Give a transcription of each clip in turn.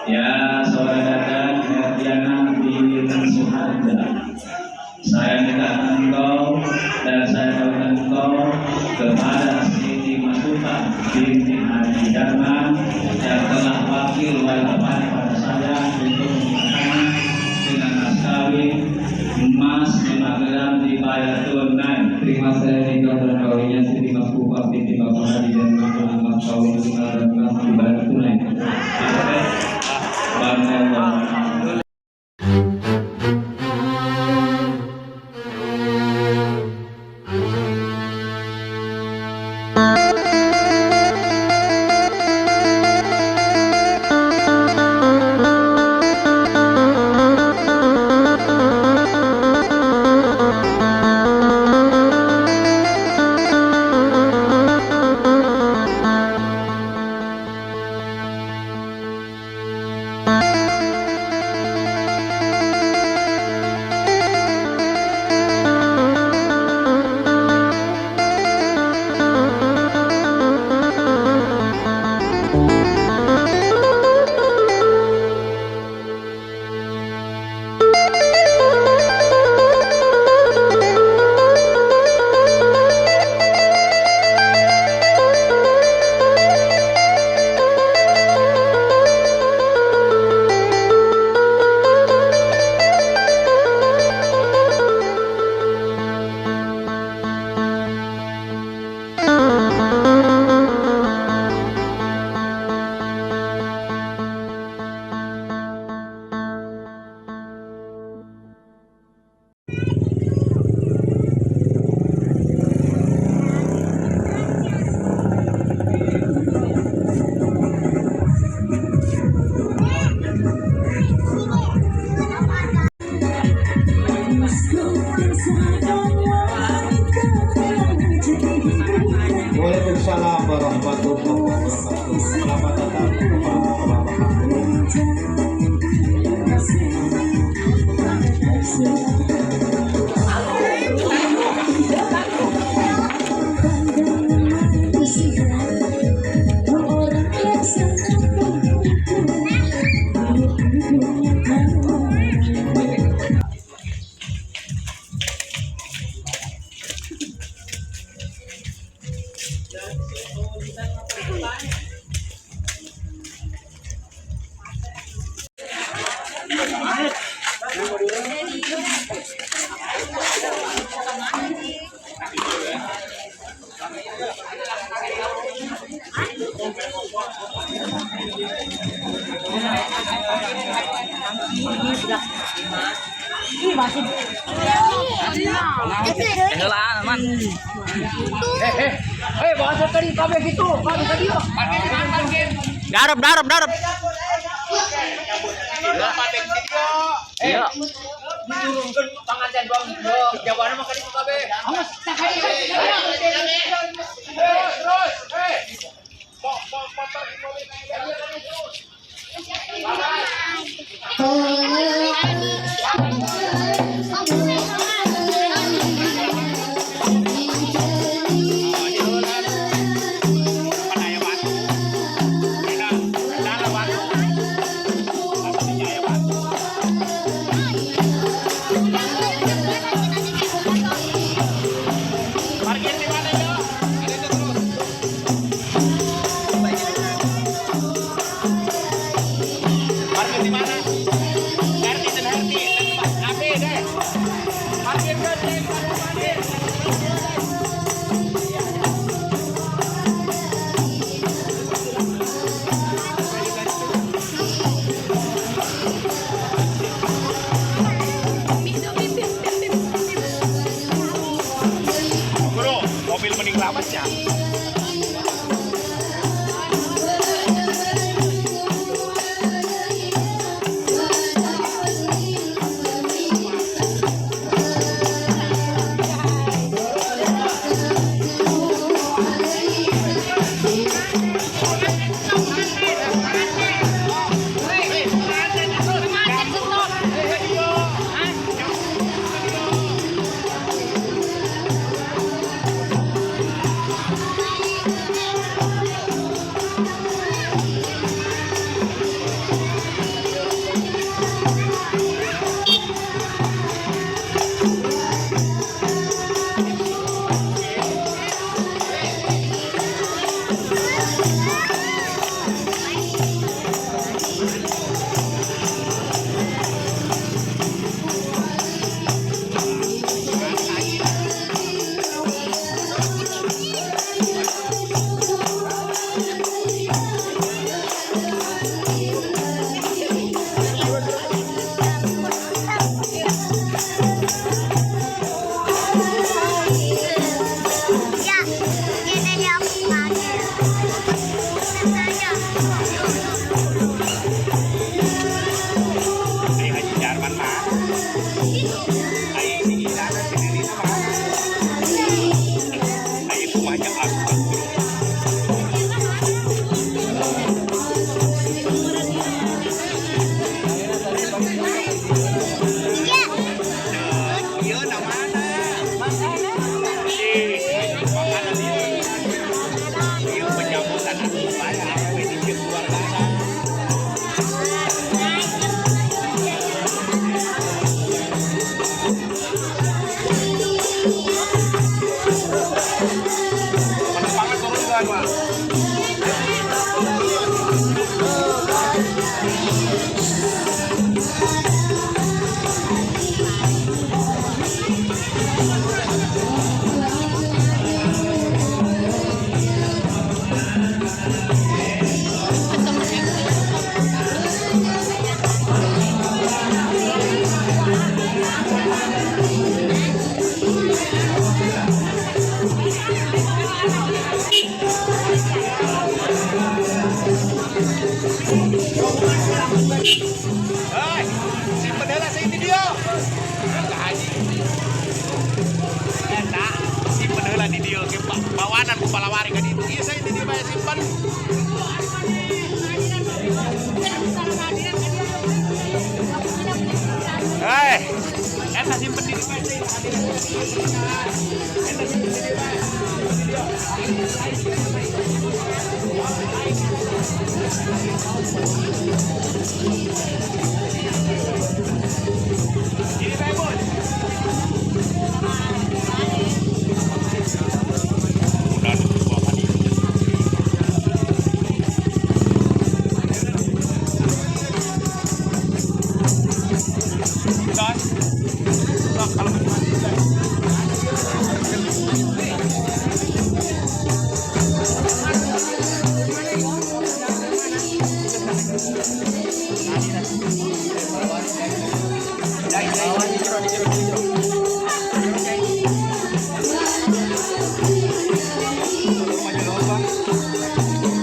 Ya, Saudara Dadan Herdiana bin Suhanda, saya nikahkan engkau dan saya kawinkan engkau kepada Siti Masupah binti Haji Darman yang telah wakil wali pada saya untuk menikahkannya dengan mas kawin emas 5 gram dibayar tunai. Terima saya nikah dan kawinnya Siti Masupah binti Bapak Haji Darman dengan mas kawin 5 gram emas dibayar tunai. Barakallahu. Waalaikumsalam warahmatullahi wabarakatuh. Selamat datang kepada Bapak. Darap, darap, darap. Iya. Hei, simpen heula sa ini dia. Haji. Eta, simpen heula di dieu ke bawanan ku palawari ka ditu. Ieu saya di dieu bae simpen. Hei, eta simpen di dieu bae. Eta simpen di dieu bae. Ini bae, Bos. Udah dibawa ka dieu. Guys, sok kalau mandi guys.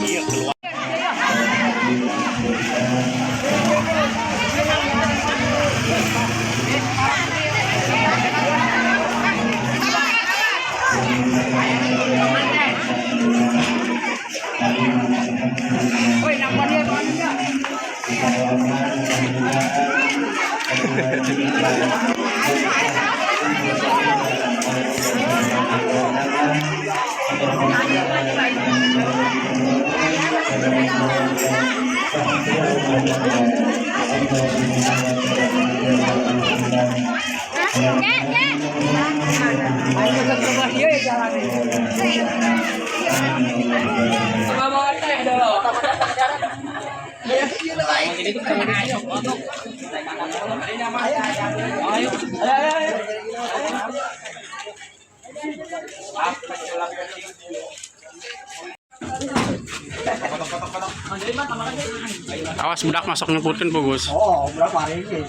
Iya keluar. Awas budak masuk nyebutkeun Gus. Oh, berapa hari ini?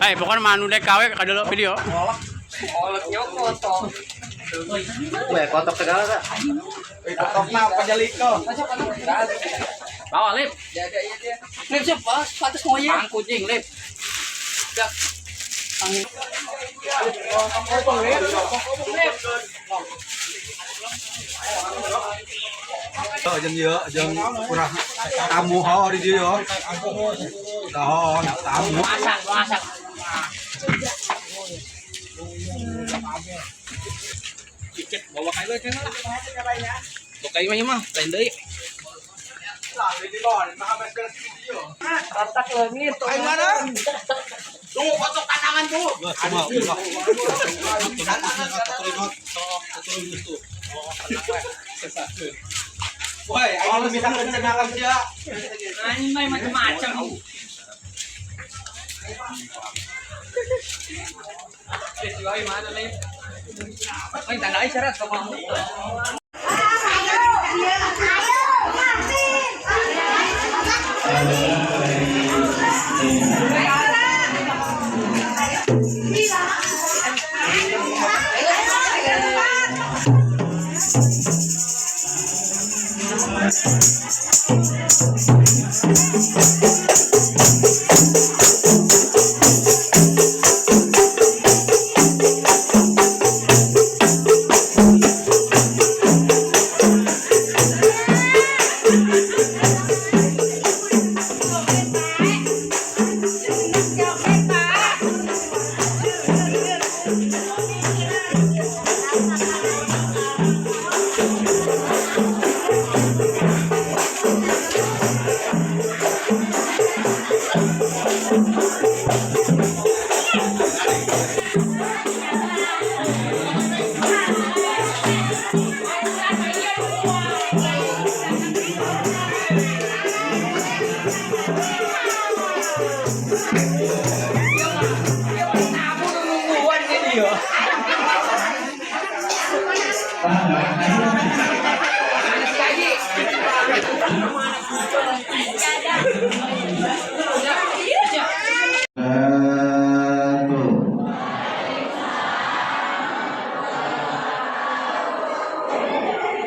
Hei, pokoknya manu dek kawe kadelo video. Weh, kotok segala kak. Kotokna pajaliko. Bawa lip. Lip siapa? Pantes ngoyek. Ang kucing lip. Jeung ieu jeung urang tamu ho di dieu yo. Tahu tamu. Masak, masak. Cicit bawa kayu aja lah. Bawa kayu mah mah, lain deui. Cuma ulah. Woi, ayo bisa kecengakan dia. Anjing mah macam-macam. Mana lip? Ay, tandai syarat sama.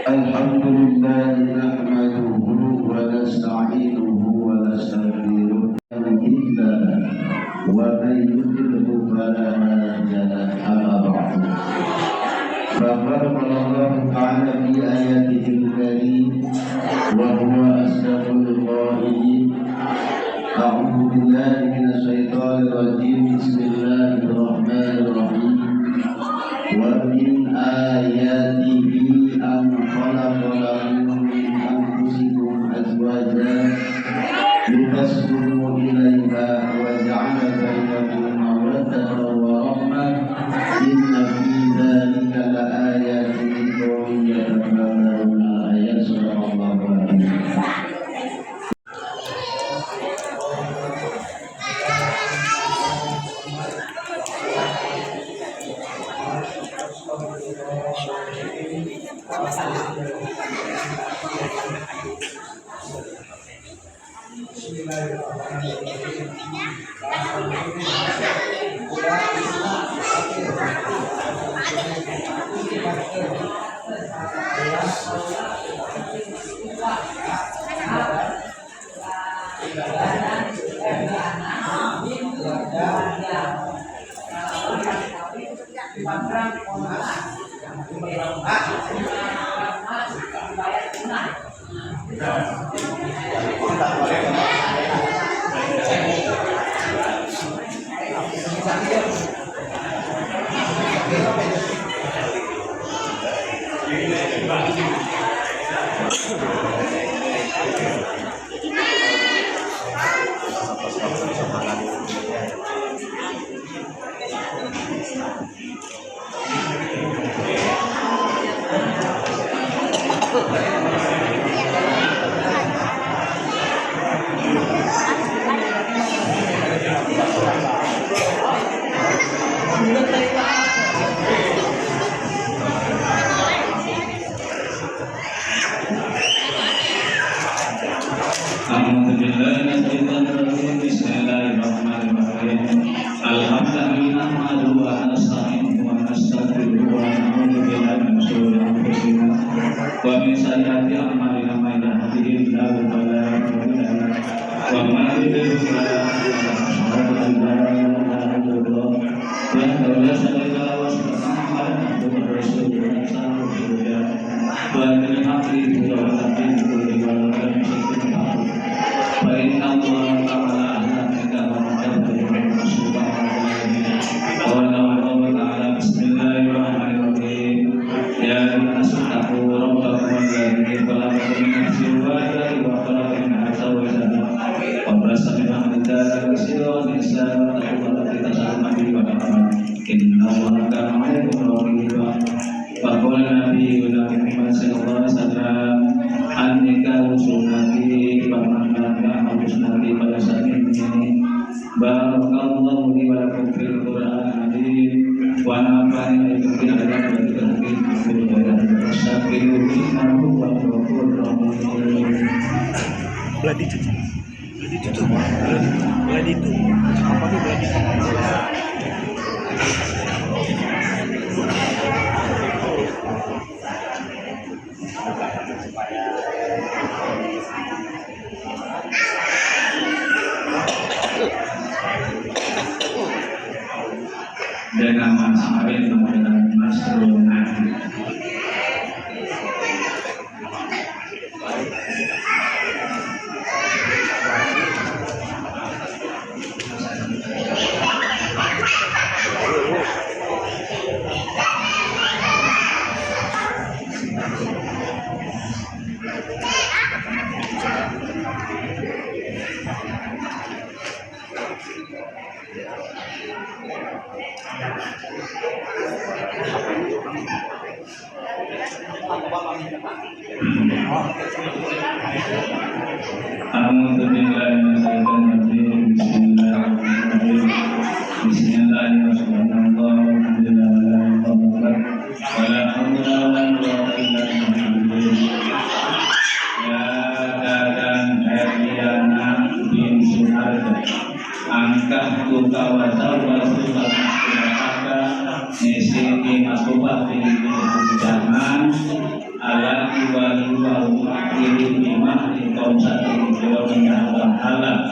Alhamdulillah nahmaduhu wa nasta'inuhu wa nastaghfiruh illa wa man yudlilhu fala hadiya lahu amma ba'du. Faqad qala Allah ta'ala fi ayatihi al-karim wa huwa asdaqul qailin. A'udzu billahi minasy syaithanir rajim. Bismillahirrahmanirrahim. Wa min ayatihi an khalaqa lakum min anfusikum azwajan litaskunu ilaiha wa ja'ala bainakum mawaddatan wa rahmah. Inna fi dzalika laayatin liqaumin yatafakkarun. Ayat surah Al-Baqarah. Dengan Mas Amin dengan Mas Ronaldo. Bismillahirrahmanirrahim. Bismillahirrahmanirrahim. Nakahtuka wa zawwajtuka masturaka Siti Masupah binti Jangan alati wali wa ini lima di satu kilo halal.